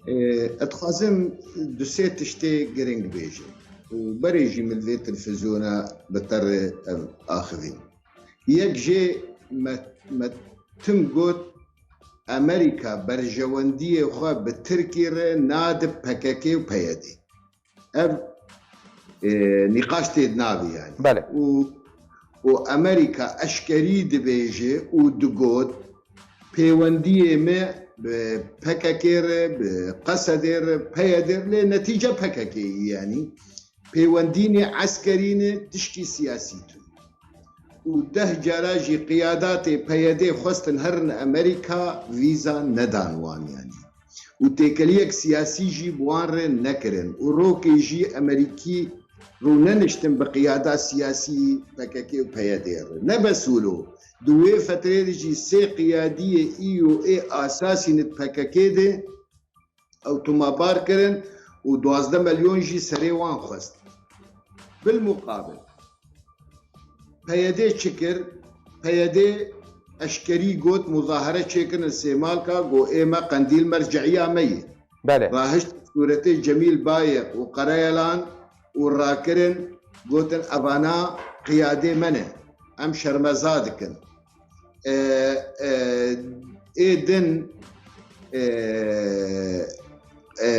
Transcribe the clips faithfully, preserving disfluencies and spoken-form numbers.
Ê, ez dixwazim du sê tiştê giring bêjim û berê jî min vê televîzyona bi te re ev axivîn. Yek jê me, me tim got, Amerîka berjewendiyê xwe bi Tirkî re nade P K K û P Y D. Ev, e, nîqaş tê di navê yani. Belê. Û, û Amerîka eşkerî dibêje û digot, pêwendiyê me bi P K K re, bi Qesedê re, P Y D re, lê netîce P K K yî yani. Pêwendînê eskerî ne, tişkî siyasî tune. Û deh cara jî qiyadatê P Y D xwestin herin Amerîka, vîza nedan wan yani. Û têkeliyek siyasî jî bi wan re nekirin. Û rokê jî Amerîkî rûneniştin bi qiyada siyasî P K K û P Y D re. Ne bes wilo, di wê fetrê de jî sê qiyadiyê î û ê asasî ne di P K K de ew tomabar kirin û duwazdeh milyon jî serê wan xwest. Bilmuqabil, P Y D çi kir? P Y D eşkerî got, muzahare çêkirin Sêmalka, got, ê me Qendîl merce'iya me ye. Belê. Rahişt sûretê Cemîl Bayek û Qereyelan û rakirin, gotin, evana qiyadê me ne. Em şermeza dikin. E, e, ê din, e, e,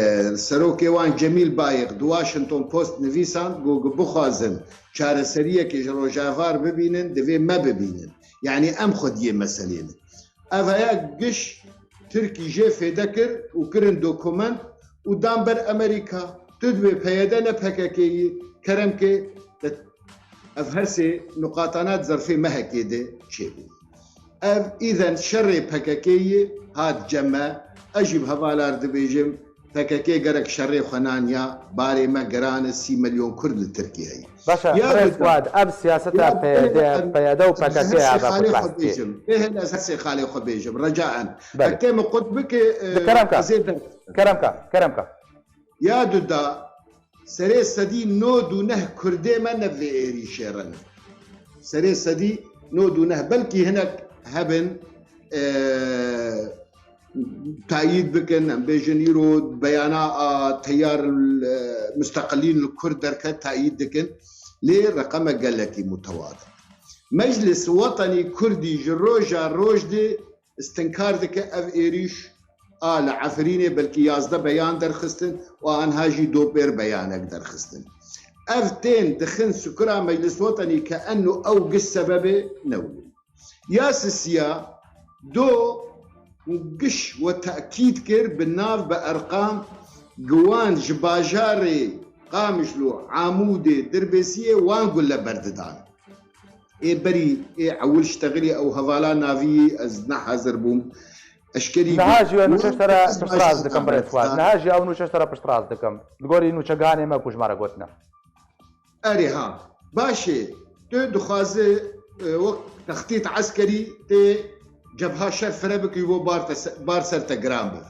serokê wan Cemîl Bayek di Washington Post nivîsand, got, bixwazin çareseriyekê ji Rojava re bibînin, divê me bibînin. Yani em xwediyê meselê ne. Ev heya giş Tirkî jê fêde kir û kirin dokument û dan ber Amerîka. Tu dibê P Y D ne P K K yî, kerem ke, ev her sê nuqatana di zerfê mehekê de çêbû. Ev îden şerê P K K yî hat cem me, ez jî bi hevalar dibêjim, P K K gerek şerê xwe naniya, barê me giran e, sî milyon Kurd li Tirkiyeyê. Baş e, Ya birêz Dûda, Fuad, ev siyaseta ya P Y D, em P Y D û P K K ji her sê ya xalê xwe xwe bêjim. Bê hêl ez her sê xalê xwe bêjim, recaen. Belê. Heke min qut bike, e, Kerem ka. ez ê der- Kerem ka, kerem ka. Ya Dûda, serê sedî nod û neh Kurdê me ne vê êrîşê re ne. Serê sedî nod û neh, belkî hinek hebin, e, tayîd bikin, em bêjin îro beyana a teyar, e, musteqilîn li Kurd derket tayîd dikin. Lê reqemek gelekî mutewazin. Meclis Wetenî Kurdî ji roja roj de istinkar dike ev êrîş a li Efrînê belkî yazdeh beyan derxistin û anha jî dopêr beyanek derxistin. Ev tên dixin sukura Meclis Wetenî ke enno ew giş sebebê newin. Ya sisiya do giş we tekîd kir bi nav, bi erqam, gi wan ji bajarê Qamişlo, Amûdê, Dirbêsiyê wan gule berdidan. Ê berî, ê ewil ji texilî ew hevala navî ez ne hazir bûm. Eşkerî Niha jî ew nûçe ji te re piştrast dikim, birêz Fuad. Niha jî ew nûçe ji te re piştrast dikim. Li gorî nûçeganê me ku ji me re gotine. Erê ha. Baş e. Tu dixwaze, e, wek textît eskerî tê cebha şer fire bikî bo bar te se-, bar ser te giran be.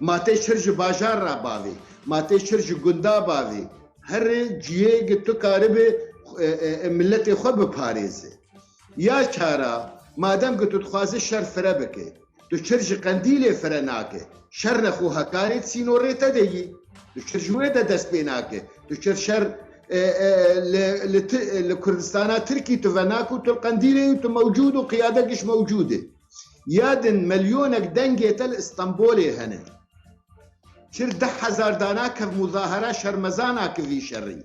Ma tê şer ji bajar re bavê, ma tê şer ji gunda bavê. Herê ciyê ki tu karibe, e, e, e, milletê xwe biparêze. Ya çara, madem ki tu dixwaze şer fire bike, tu çir ji Qendîlê fire nake. Şer nexwe hekarê sînorê te de yî. Tu çir ji wê de dest pê nake. Tu çir şer, e, e, li, li ti-, li Kurdistana Tirkî tu venake û tu li Qendîlê yî, tu mewcûd û qiyade giş mewcûd e. Ya din milyonek dengê te li Stenbolê hene. Çir deh hezar dana kev muzahara şermezana ki vî şerî.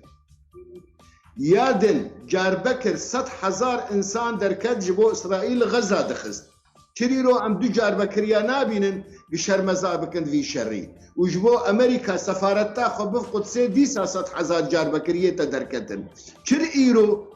Ya din carbekir sed hezar insan derket ji bo Îsraîl li Xeza dixist. Çir îro em du carbekiriya nabînin, bi şermeza bikin vî şerî. Û ji bo Amerîka sefareta xwe biv Qudsê dîsa sed hezar carbekiriyê te derketin. Çir îro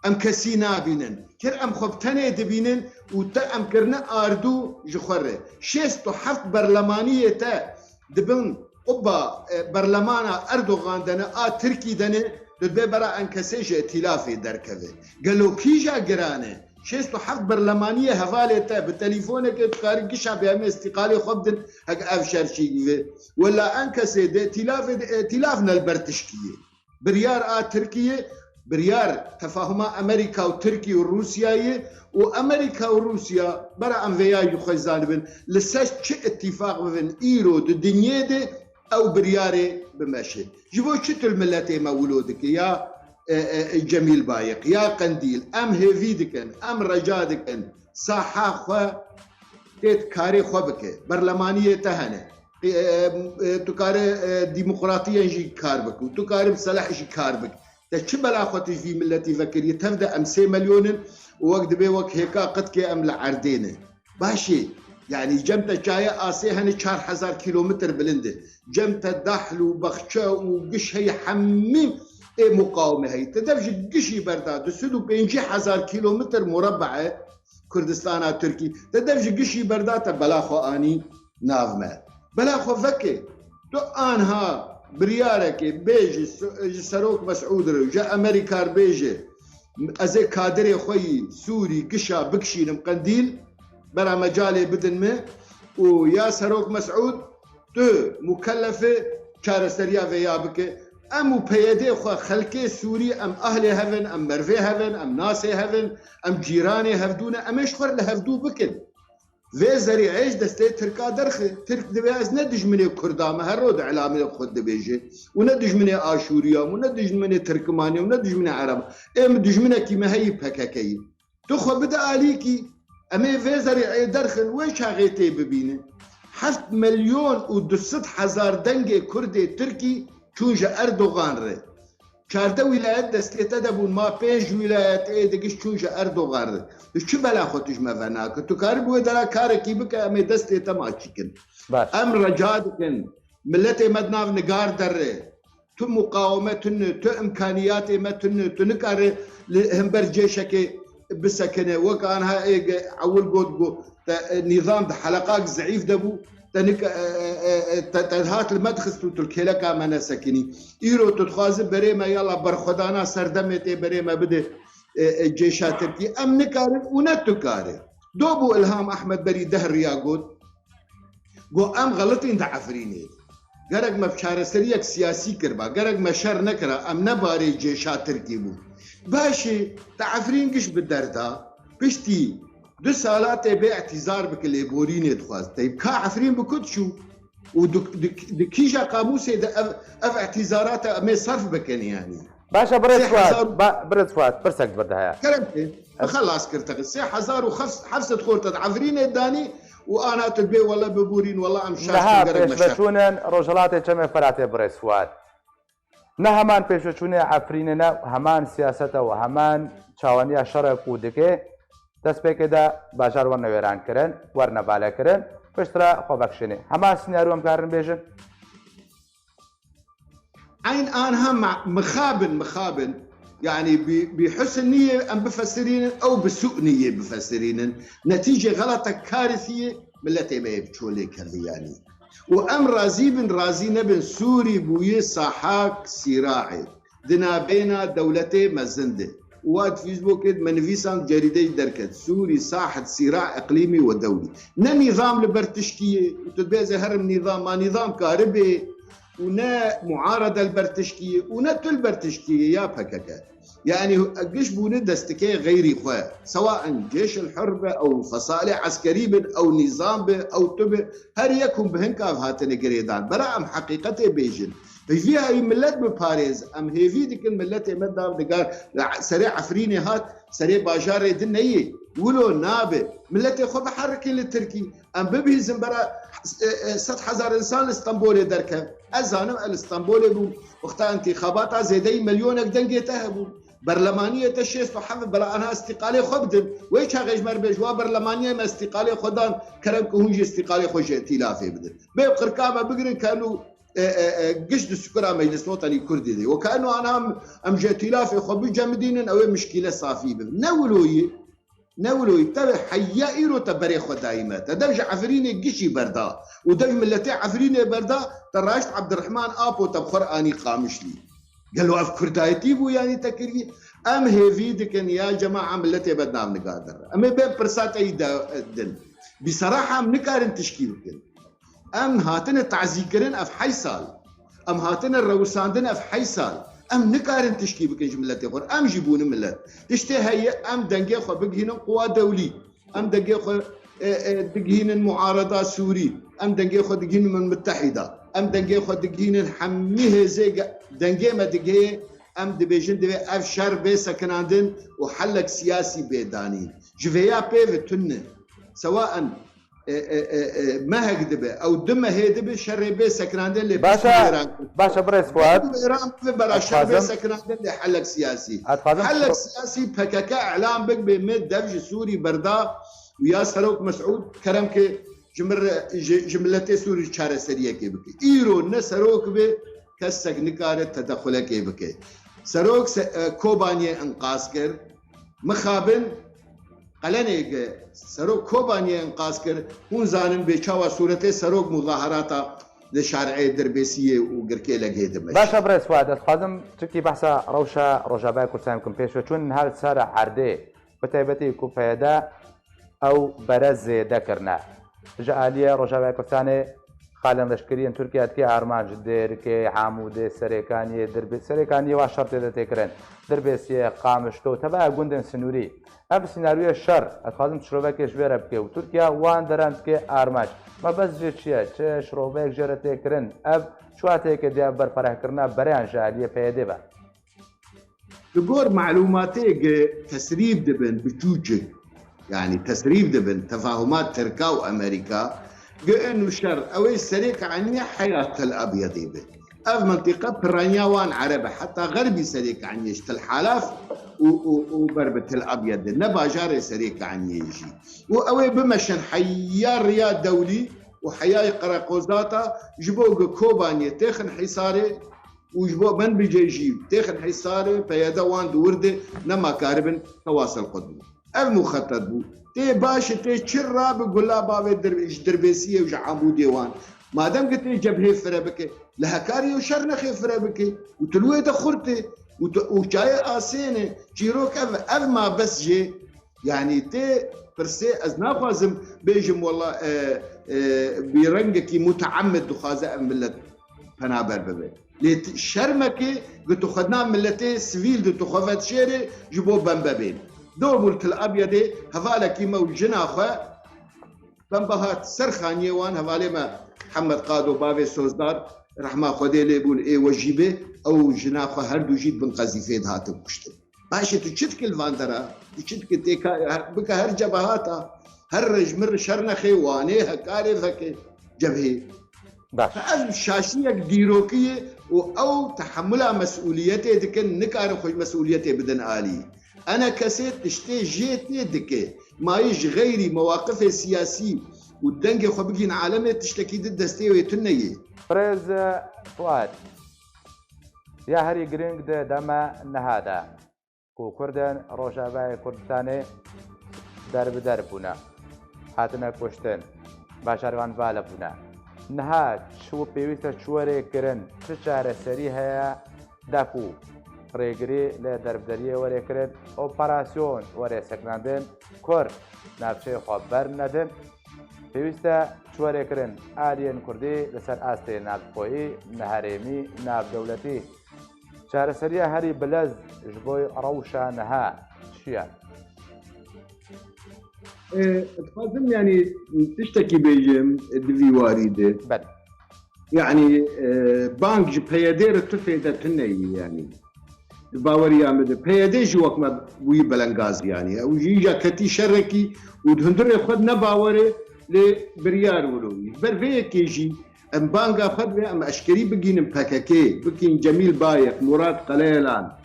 em kesî nabînin. Kir em xwe bi tenê dibînin û te em kirine ardû ji xwe re. Şêst û heft berlemaniyê te di bin quba, e, berlemana Erdogan de ne, a Tirkî de ne, tu dibê bera Enkesê ji îtîlafê derkeve. Gelo kîja giran e? Şêst û heft berlemaniyê hevalê te bi telîfonekê dikarî gişa bi em îstîqalê xwe bidin, heke ev şer çî bibe. Wela Enkesê di îtîlafê de, îtîlaf ne li ber tişkî ye. Biryar a Tirkiyê, biryar tefahuma Amerîka û Tirkiye û Rûsyayê û Amerîka û Rûsya bera em vêya jî xwe zanibin, li ser çi îtîfaq bibin îro di dinyê de Ew biryarê bimeşe. Ji bo çi tu li miletê me wilo dike ya, e, e, e, Cemîl Bayiq, ya Qendîl? Em hêvî dikin, em reca dikin, saha xwe tê karê xwe bike. Berlemaniyê te hene. E, e, e, tu kare, e, demokratiyen jî kar bike û tu kare bi seleh jî kar bike. Te çi bela xwe tu ji vî miletî vekiriye? Tev de em sê milyon in û wek dibê wek hêka qitkê em li erdê ne. Baş e. Yanî cem te çaye asê hene çar hezar kîlometr bilind e. Cem te dahl û baxçe û giş heye, hemî ê muqawime heye. Te dev ji gişî berda du sed û pêncî hezar kîlometr murabbe e Kurdistana Tirkî. Te dev ji gişî berda te bela xwe anî nav me. Bela xwe veke. Tu anha biryarekê bê ji, ji Serok Mesûd re, ji Amerîka re bêje, ez ê kadirê xwe yî Sûrî gişa bikişînim Qendîl, bera mecalê bidin me û ya Serok Mesûd, tu mukellef e çareseriya vê ya bike. Em û P Y D'ê xwe, xelkê Sûrî, em ahlê hev in, em mervê hev in, em nasê hev in, em cîranê hevdû ne, em ê ji xwe re li hevdû bikin. Vê zerî ê ji destê Tirka derxe. Tirk divê ez ne dijminê Kurda me, her ro di elamê xwe dibêje. Û ne dijminê Aşûriya me, û ne dijminê Tirkimanê, û ne dijminê Ereba. Ê min dijminekî me heyî P K K yî. Tu xwe bide alîkî. Em ê vê zerî ê derxin, wê çaxê tê bibînin. Heft milyon û du sed hezar dengê Kurdê Tirkî çûn ji Erdogan re. Çardeh wîlayet destê te de bûn, ma pênc wîlayet ê digiş çûn ji Erdogan re. Tu çi bela xwe tu ji me venake? Tu karî bi wê dera karekî bike, em ê destê te maçî kin. Baş. Em reca dikin, miletê me di nav nigar derre. Tu muqawime tune, tu imkaniyatê me tune, tu nikare li hember cêşekê bisekine. Wek anha ê ge-, ewil got, got, te, e, nîzam di heleqak zeîf de bû, te nik-, e, e, e, e, te, te hat li me dixist û tu li kêleka me nesekinî. Îro tu dixwazi berê me, yala berxwedana serdemê tê berê me bide, e, e, cêşa Tirkî. Em nikarin û ne tu kare. Do bû Ilham Ehmed berî deh riya got, got, em xelitîn di Efrînê. Gerek me bi çareseriyek siyasî kiriba, gerek me şer nekira, em ne barê cêşa Tirkî bûn. Baş e, te Efrîn giş bi derda, piştî du sala tê bê îtîzar bike, lêborînê dixwaz. Teyb ka Efrîn bi ku diçû? Û di, di, di kîja qamûsê de ev, ev îtîzarata em ê serf bikin yanî? Baş e, birêz Sê Fuat, hezar ba-, birêz Fuat, pirsek bi te heye. Kerem ke, bi xelas kir te. Sê hezar û heft sed xorte di Efrînê danî û ana tu dibê wele biborîn, wele em şaş Niha in, gerek me şer. Pêşveçûnên Rojhilatê Çemê Feratê, birêz Fuat. Ne heman pêşveçûnê Efrînê ne, heman siyasete û heman çawaniya şerê ku dike, destpêkê de bajar werne wêran kirin, werne bale kirin, piştre xwe vekişînê. Heman senaryo em karin bêjin? Eyn anha ma-, mixabin, mixabin. Yanî bi, bi husn niyê em bifesirînin, ew bi sû niyê bifesirînin. Netîce xelata karisiyê miletê me yê bi çolê kevî yanî. Û em razî bin, razî nebin, Sûrî bûye sahak sîraê. Di navbêna dewletê mezin de. Û wa di Facebookê de me nivîsand, cerîdeyê derket. Sûrî sahet sîra iqlîmî we dewlî. Ne nîzam li ber tişkî ye. Û tu dibêze herim nîzam, ma nîzam karibê û ne muarede li ber tişkî ye û ne tu li ber tişkî ye ya P K K. Yanî giş bûne destikê xeyrî xwe. Sewa in cêş el hur be ew fesalê eskerî bin ew nîzam be ew tu be, her yek hûn bi hin kav hatine girêdan. Bera em heqîqetê bêjin. Hêvî heyî millet biparêz. Em hêvî dikin miletê me dav digar. Serê Efrînê hat, serê bajarê din neyê. Wilo nabe. Miletê xwe biherikin li Tirkî. Em bibihîzin bera, e, e, sed hezar însan li Stenbolê derkev. Ez zanim, ez li Stenbolê bûm. Wexta întîxabata zêdeyî milyonek dengê te hebû. Berlemaniyê te şêst û heft, bela anha îstîqalê xwe bidin. Wê çaxê ji me re bêj, wa berlemaniyê me îstîqalê xwe dan, kerem ku hûn jî îstîqalê xwe ji îtîlafê bidin. Bê qirka me bigirin, kenu, e, e, e, giş di sukura meclis wetenî Kurdî de. Weke eno anha em, em ji îtîlafê xwe bicemidînin, ew ê mişkîle safî bibin. Ne wilo ye. Ne wilo, tevê heya îro te berê xwe dayî me. Te dev ji Efrînê gişî berda û dev ji miletê Efrînê berda, te raşt Ebdirehman Apo te bi xwe re anî Qamişlî. Gelo ev kurdayetî bû yanî te kiriye? Em hêvî dikin ya cema'a miletê me di nav nigar de. Em ê bên pirsa te yî de, din. Bi seraha em nikarin tişkî bikin. Em hatine tazîkirin ev heyş sal. Em hatine rewisandin ev heyş sal. Em nikarin tişkî bikin ji miletê xwe. Em jî bûne milet. Tiştê heye, em dengê xwe bigihînin quwa dewlî. Em dengê xwe, e, e, digihînin muareda Sûrî. Em dengê xwe digihînin Umem Mitehîda. em dengê xwe digihînin, hemî hêzê ge-, dengê me digihê, em dibêjin divê ev şer bê sekinandin û helek siyasî bê danîn. Ji vêya pê ve tune. Sewa em, e, e, e, e, mehek dibe, ew du mehê dibe şerê bê sekinandin lê Baş e, piştî wêran kir. Baş e, birêz Fuat. Wêran bibe bera şer bê sekinandin lê helek siyasî. Helek siyasî P K K îlan bik bê me dev ji Sûrî berda û ya Serok Mesûd kerem ke ji mir-, ji, ji miletê Sûrî çareseriyekê bike. Îro ne serok be, kesek nikare tedexulekê bike. Serok se-, e, Kobaniyê inqaz kir. Mixabin qelenê ge Serok Kobaniyê inqaz kir. Hûn zanin bê çawa sûretê serok muzaherata li şarê Dirbêsiyê û Girkê Legê dimîşt. Baş e, birêz Fuat, ez dixwazim çikî behsa rewşa Rojavayê Kurdistanê bikim pêş ve, çûn niha li ser erdê, bi taybetî ku P Y D ew bere zêde kirine. Ji aliyê Rojavayê Kurdistanê xalên leşkeriyên Tirkiye dike armanc, Dêrikê, Amûdê, Serêkaniyê, Dirbê-, Serêkaniyê wa şer tê de tê kirin, Dirbêsiyê, Qamişlo, tebeya gundên sinûrî. Ev sînaryoya şer, ez dixwazim tu şirovekê ji vê re bike û Tirkiye wan deran dike armanc. Mebest jê çi ye? Çi şiroveyek jê re tê kirin? Ev çi wateyeke diya berfirehkirina bereyan ji aliyê P Y D ve? Li gor malûmatê ge tesrîf dibin bi çûçik, yanî tesrîf dibin tefahumat Tirka û Amerîka, ge inu şer ew ê serê ke eniye heya Tel Abyadê be. Ev mintîqe piraniya wan Ereb e, heta xerbî serê ke eniye ji Tel Halaf û, û, û ber bi Tel Abyad de, ne bajarê serê ke eniye jî. Û ew ê bimeşin heya riya dewlî û heyayê qereqozata ji bo ge Kobaniyê têxin Hîsarê, û ji bo Menbicê jî têxin Hîsarê, P Y D wan di wir de nema karibin tewasil xwe bû. Ev muxetet bû. Tê baş e, tê çi ra bi gula bavê dir-, ji Dirbêsiyê û ji Amûdê wan. Madem ki tê cebhê fire bike, li Hekarê ew şer nexê fire bike. Û tu li wê de xurt e. Û tu, û çayê asêne. Çîrok ev, ev mabes jê. Yanî tê pirsê, ez naxwazim bêjim wela, e, e, bi rengekî muteemmed dixwaze ev millet penaber bibe. Lê ti-, şermekê ku tu xwedina miletê sivîl di tu xwe vedişêrê ji bo bembe bên. Dobûl Til Abyadê hevalekî me û jina xwe bembe hat ser xaniyê wan, hevalê me Hemed Qado bavê Sozdar, rehma Xwedê lê bûn ê we jî bê, ew û jina xwe her du jî di bin qezîfê de hatin kuştin. Baş e, tu çi dikî li van dera? Tu çi dikî têka, her, bike her cebehata, her rejmir şer nexê Wanê, Hekarê veke cebhê. Baş. Ev şaşiyek dîrokî ye û ew tehemula mesûliyetê dikin, nikarin xwe ji mesûliyetê bidin alî. Ene kesê tiştê jê tê dike. Mayî ji xeyrî mewaqifê siyasî û dengê xwe bigihîn alemê tiştekî di destê wê tune ye. Birêz Fuat, ya herî giring di dema niha de ku Kurdên Rojavayê Kurdistanê derbider bûne, hatine kuştin, bajarê wan vala bûne. Niha çi pêwîst e çi were kirin, çi çareserî heye, da ku rêgirî li derbideriyê were kirin, operasyon were sekinandin, Kurd navçeyê xwe bernedin. Pêwîst e çi were kirin, aliyên Kurdî li ser astê navxweyî, neherêmî, navdewletî. Çareseriya herî bilez ji bo rewşa niha çi ye? E, dixwazim, yanî, tiştekî bêjim di vî warî de. Belê. Yanî, e, bang ji P Y D re tu fêde tune ye, yanî. Di baweriya min de P Y D jî wek me bûyî belengaz, yanî. Ew jî îca ketî şerekî û di hundirê xwe de ne bawer e, lê biryar wilo. Ji ber vê yekê jî em banga xwe divê em eşkerî bigînin P K K, bikîn Cemîl Bayek, Murat Qeleyelan,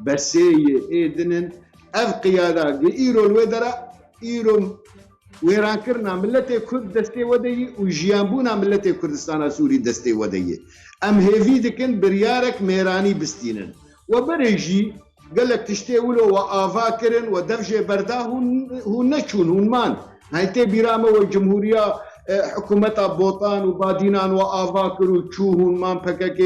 Besêyê, ê din in. Ev qiyada ge îro li wê dera, îro wêrankirina miletê Kurd destê we de yî û jiyanbûna miletê Kurdistana Sûrî destê we de yî. Em hêvî dikin biryarek mêranî bistînin. We berê jî gelek tiştê wilo we ava kirin, we dev jê berda, hûn, hûn neçûn, hûn man. Hey, tê bîra me we cumhuriya, e, hikûmeta Botan û Badînan we ava kir û çû hûn man P K K,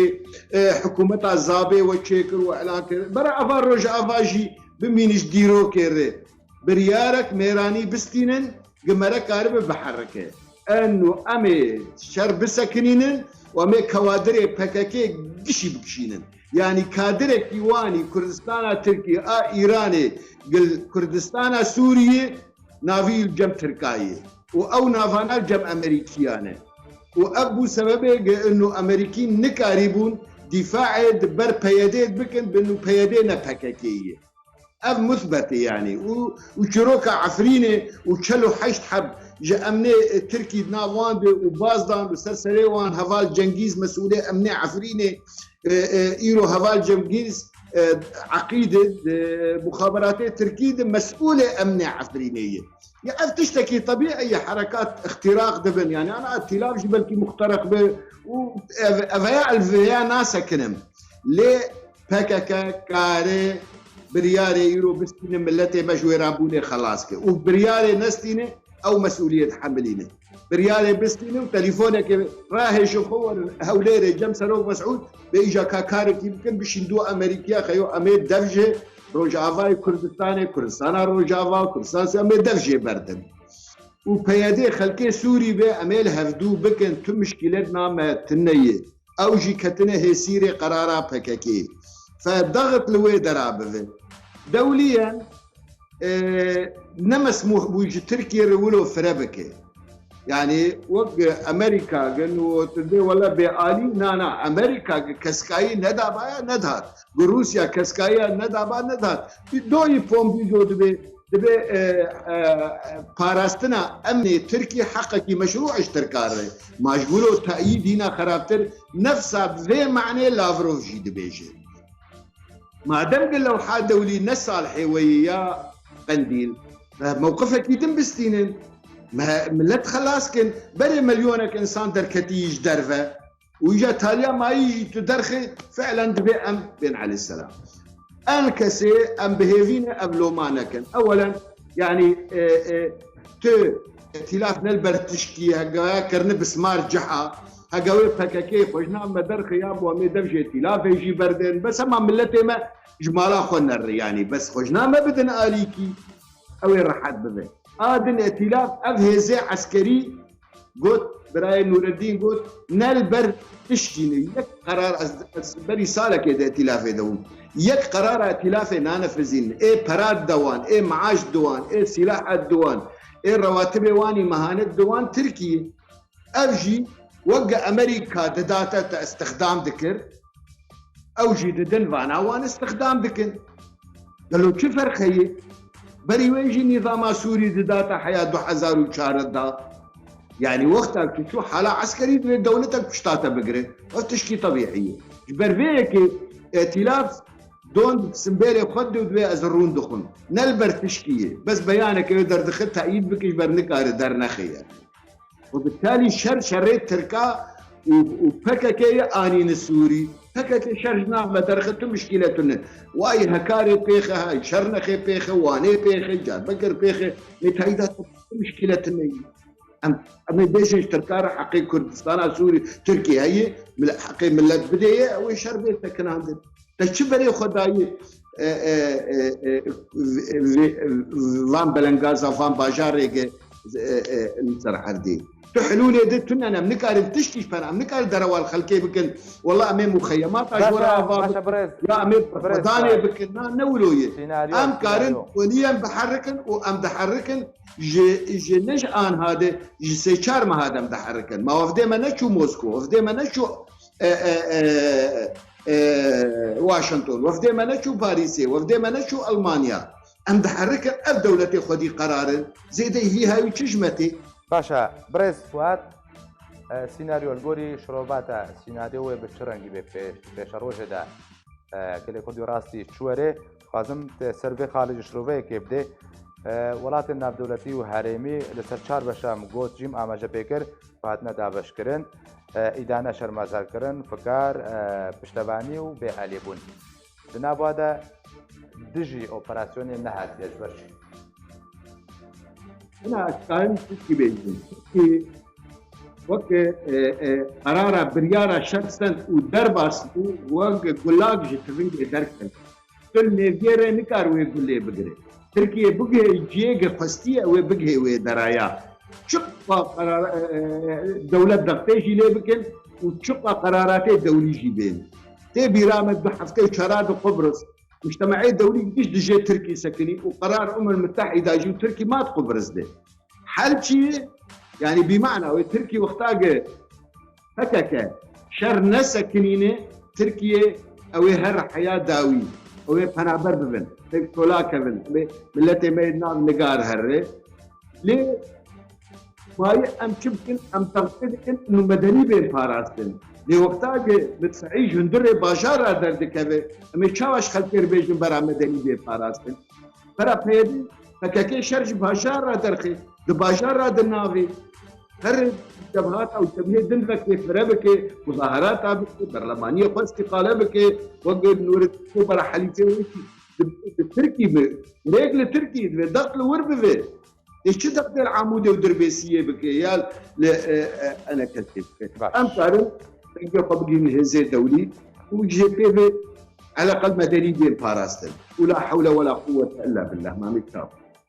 e, hikûmeta Zabê we çêkir û îlan kir. Bera eva Rojava jî bimînin ji dîrokê re. Biryarek mêranî bistînin, ge mere karibe biherike. Eno em ê şer bisekinînin û em ê kewadirê P K K gişî bikişînin. Yanî kadirekî wanî Kurdistana Tirkî a Îranê, gil Kurdistana Sûriyê, navî li cem Tirkayê û ew navana li cem Amerîkiyan e. Û ev bû sebebê ge inu Amerîkî nikarîbûn dîfaê di ber P Y D'ê bikin, bin û P Y D ne P K K ye. Ev musbet e yanî. Û, û çîroka Efrînê û çel û heşt heb ji emnê, e, Tirkî di nav wan de û baz dan û ser serê wan Heval Cengîz, mesûlê emnê Efrînê, e, e, îro Heval Cengîz, e, Eqîd e, di muxaberatê Tirkî de mesûlê emnê Efrînê ye. Ya ev tiştekî tebîî ye, herekat îxtîraq dibin. Yanî ana îtîlaf jî belkî muxtereq be û ev, ev ya ez vêya nasekinim. Lê P K K kare biryarê îro bistîne, miletê me ji wêrabûnê xelas ke. Û biryarê nestîne, ew mesûliyet hemilîne. Biryarê bistîne û telîfonekê rahêşin xwe werin Hewlêrê cem Serok Mesûd, bê îja ka karekî bikin, bişîn dû Amerîkiya xeyo em ê dev jê Rojavayê Kurdistanê, Kurdistana Rojava, Kurdistan em ê dev jê berdin. Û P Y D xelkê Sûrî be, em ê li hevdû bikin, tu mişkîlet name tune ye. Ew jî ketine hêsîrê qerara P K K. Fe dexit li wê dera bivin. Dewliyen, e, ne mesmûh bû ji Tirkiye re wilo fire bike. Yanî wek Amerîka gin û tu dê wele bê alî, na, na, Amerîka gi keskayî nedabaya, nedihat. Gi Rûsya keskayiya nedaba, nedihat. Doyî Pompîdo dibê, dibê, e, e, parastina emnê Tirkî heqekî meşrû ji Tirkan re. Ma ji wilo teyîd hîna xerabtir, nefsa vê manê Lavrov jî dibêje. Madem ki lewha dewlî ne salihê we yê ya Qendîl, e, mewqifekî din bistînin. Me, millet xelas kin. Berê milyonek insan derketî ji derve. Û îja taliya mayî jî tu derxê, fi'len divê em bên eleyhîsselam. Ev kesê em bi hêvî ne ev loma nekin. Ewelen, yanî, e, e, tu îtîlaf ne li ber tişkî, hegeya kirine bismar ciha, hegewê P K K xwe ji nav me derxe ya bo em ê dev ji îtîlafê jî berdin. Bes hema miletê me ji mala xwe nere, yanî bes xwe ji nav me bidin alîkî, ew ê rehet bibe. A din îtîlaf ev hêzê eskerî got, birayê Nûreddîn got, ne li ber tiştî ne. Yek qerar ez, ez berî salekê de îtîlafê de bûm. Yek qerara îtîlafê nanefizîn. Ê pera diwan, ê maaş diwan, ê sîlah diwan, ê rewatibê wanî mehanet diwan Tirkiyê. Ev jî wek Amerîka didate te îstixdam dikir, ew jî didin vana wan îstixdam dikin. Gelo çi ferq heye? Berî wê jî nîzama Sûrî didate heya du hezar û çardeh. Yanî wexta tu çû hala eskerî divê dewletek pişta te bigire. Ev tişkî tebîî ye. Ji ber vê yekê îtîlaf don simbêlê xwe dû divê ez rûn dixwim. Ne li ber tişkî ye. Bes beyaneke wê derdixe teyîd bike ji ber nikare dernexe ye. Û bi talî şer şerê Tirka û, û P K K ye anîne Sûrî. P K K şer ji nav me derxe tu mişkîle tune. Wayî Hekarê pêxe, hay Şernexê pêxe, Wanê pêxe, Diyarbekir pêxe. Lê tayîda tu mişkîle tune ye. Em, em ê bêjin ji Tirka re heqê Kurdistana Sûrî, Tirkiye heye, mil-, heqê millet bidê ye, ew ê şer bê sekinandin. Te çi berê xwe dayî, e, e, e, e, vê, vê, van belengaza, van bajarê ge, e, e, li ser erdê? Tu hilûlê de tune ne, em nikarin tişkî ji pen, em nikarin derewa li xelkê bikin. Wela em ê muxeyemata ji we re ava bikin. Ya em ê berxwedanê bikin. Na, ne wilo ye. Em karin wenî em biherikin û em diherikin ji, ji ne ji anha de, ji sê çar meha de em diherikin. Ma wefdê me neçû Moskow, wefdê me neçû e, e, e, e, Washington, wefdê me neçû Parîsê, wefdê me neçû Almanya. Em diherikin, ev dewletê xwedî qerar in. Zêdeyî vî hawî çi ji me tê? Baş e, birêz Fuat, e, sînaryo li gorî şirova te, sînaryo wê bi çi rengî bê pê-, pêşerojê de, e, gelê Kurdî rastî çi were? Dixwazim te ser vê xalê jî şiroveyekê bidê. E, welatên navdewletî û herêmî li ser çar beşa min got jî min amaje pê kir. Hatine dabeşkirin, e, îdane, şermezarkirin, fikar, e, piştevanî û bêhelîbûn. Di nava de dijî operasyonê nehatiye ji ber çi? Hina ez karim tişkî bêjim. Tişkî weke, e, e, qerara biryara şer send û derbas bû, weke gulak ji tivingê derket. Tu li nêviyê re nikar wê gulê bigire. Tirkiye bigihê ciyê ge xwestiye, wê bigihê wê deraya. Çiqa qerar, e, e, dewlet dextê jî lê bikin û çiqa qeraratê dewlî jî bên. Tê bîra me du hefte û çara di Qubris, mujtemeê dewlî giş dijê Tirkî sekinî û qerar Umem Mitehîda jî û Tirkî mat Qubris de. Hel çi ye? Yanî bîmana wê Tirkî wexta ge P K K şer nesekinîne, Tirkiye ew ê her heya dawî, ew ê penaber bibin, pêk çola kevin, ew ê miletê me yê nav nigar herre. Lê mayî em çi bikin, em textê dikin û medenî bên parastin. Lê wexta ki midfeî ji hundirê bajara derdikeve, em ê çawa ji xelkê re bêjin bera medenî bên parastin? Bera P Y D, P K K şer ji bajara derxê, di bajara di navê. Her cebhata û cebhê din vekê fire bike, muzaherata bike, berlemaniyê xwe îstîqale bike, wek Nûreddîn Kobara Helîfê wekî di, di Tirkî bi, lêk li Tirkî divê, deq li wir bivê. Ê çi deq li Amûdê û Dirbêsiyê bike, ya li, e, e, Enekesê bike. Baş. Em karin dengê xwe bigihînin hêzê dewlî û jê pê ve eleqel medenî bên parastin. Û la hewle we la quwwete illa billah. Mamê çav.